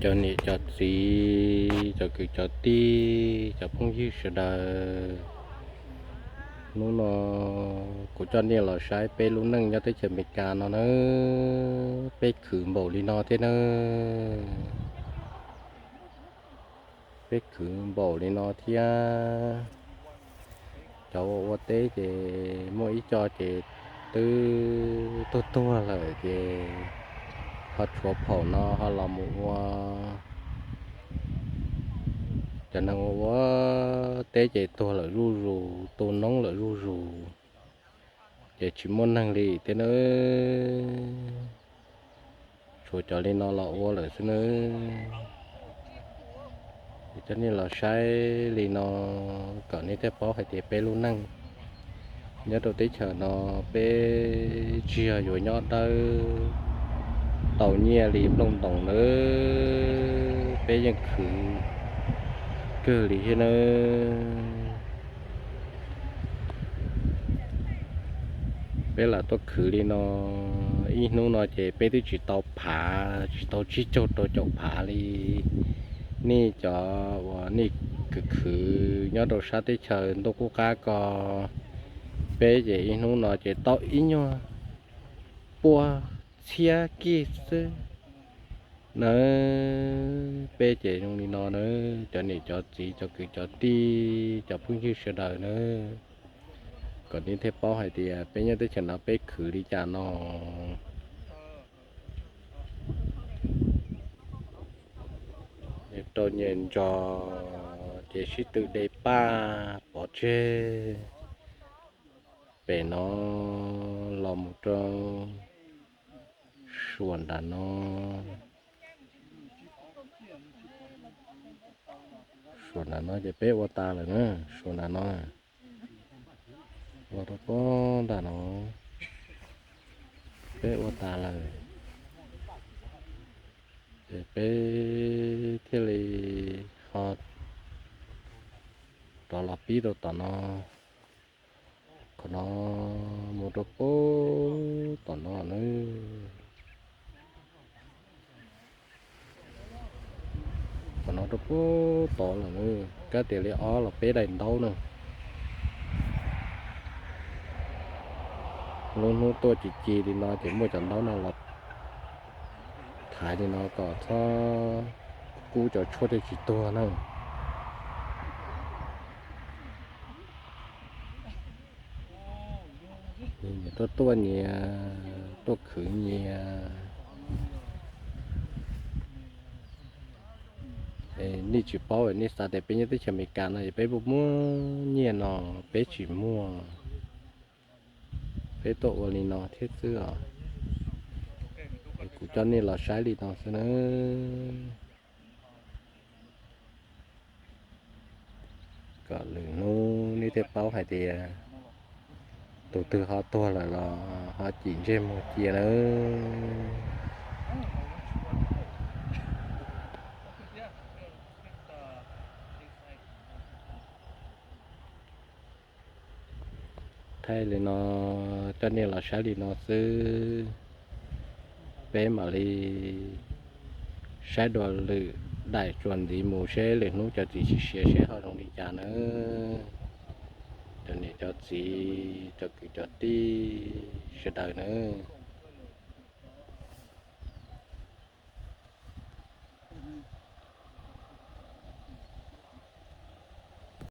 Cov niam cov txiv, cov kwv cov tij, cov phooj ywg sawv daws, hnub no kuv coj nej los saib peb lub neej nyob teb chaws Amelikas no nawb, peb khwv npaum li no thiab nawb. Peb khwv npaum li no thiab. Cov ua ua teb ces muaj ib co ces twb tuag tuag lawm ces ho tshuav phaum no ho los mus ua. Cov neeg ua ua teb ces tuag lawm zuj zus, tu noob lawm zuj zus, ces tsis muaj neeg li thiab nawb. Tshuav cov li no los ua lawm xwb nawb. Coj nej los saib li no kom nej thiaj paub hais tias peb lub neej nyob rau teb chaws no peb tsis yog yuav nyob dawb tau nyiaj li nplooj ntoos nawb, peb yeej khwv kawg li thiab nawb. Peb lam tuaj khwv li no, ib hnub no ces peb twb tsis tau phav, tsis tau tsib caug rau caum phav li. Nej cov uas nej khwv khwv nyob rau sab teb chaws ntuj qub qab ko, peb ces ib hnub no ces tau ib nyuag pua txhiab kij xwb nawb. Peb ces zoo li no nawb, cov niam cov txiv, cov kwv cov tij, cov phooj ywg sawv daws nawb, kom nej thiaj paub hais tias peb nyob teb chaws no peb khwv li cas no. Rau nyias ntsos ces sib tw de paj pov tseg pem no los mus rau suam nram no. Suam nram no ces peb ua tas lawm na, suam nram no. Ua rau pob nram no, peb ua tas lawm, ces peb thiaj li ho rov los pib rau tom no. Qhov no mus rau pob tom no nawb. Qhov no rau pob tod lawm nawb, kab tias li ob los peb daim ntaub na. Lub hnub tuaj ci ci li no ces muaj cov ntaub no los thaiv li no kom txhob kub cov tshuaj thiaj tsis tuag na. Nyias tuaj tuaj nyias, tuaj khwv nyias. Nej tsis paub, nej xav tias peb nyob teb chaws Amelikas no es peb puas muaj nyiaj no, peb tsis muaj. Peb tuaj ua li no thiab xwb os. Kuv coj nej los saib li no xwb nawb. Kom lwm hnub nej thiaj paub hais tias tus twg ho tuag lawm los ho cim ntsej muag cia nawb. Thaij li no, coj nej los saib li no xwb. Peb mam li saib dua lwm daim tsuas ntxiv mus seb lwm hnub cov txiv siav siav seb ho zoo li cas nawb. Cov niam cov txiv, cov kwv cov tij sawv daws nawb.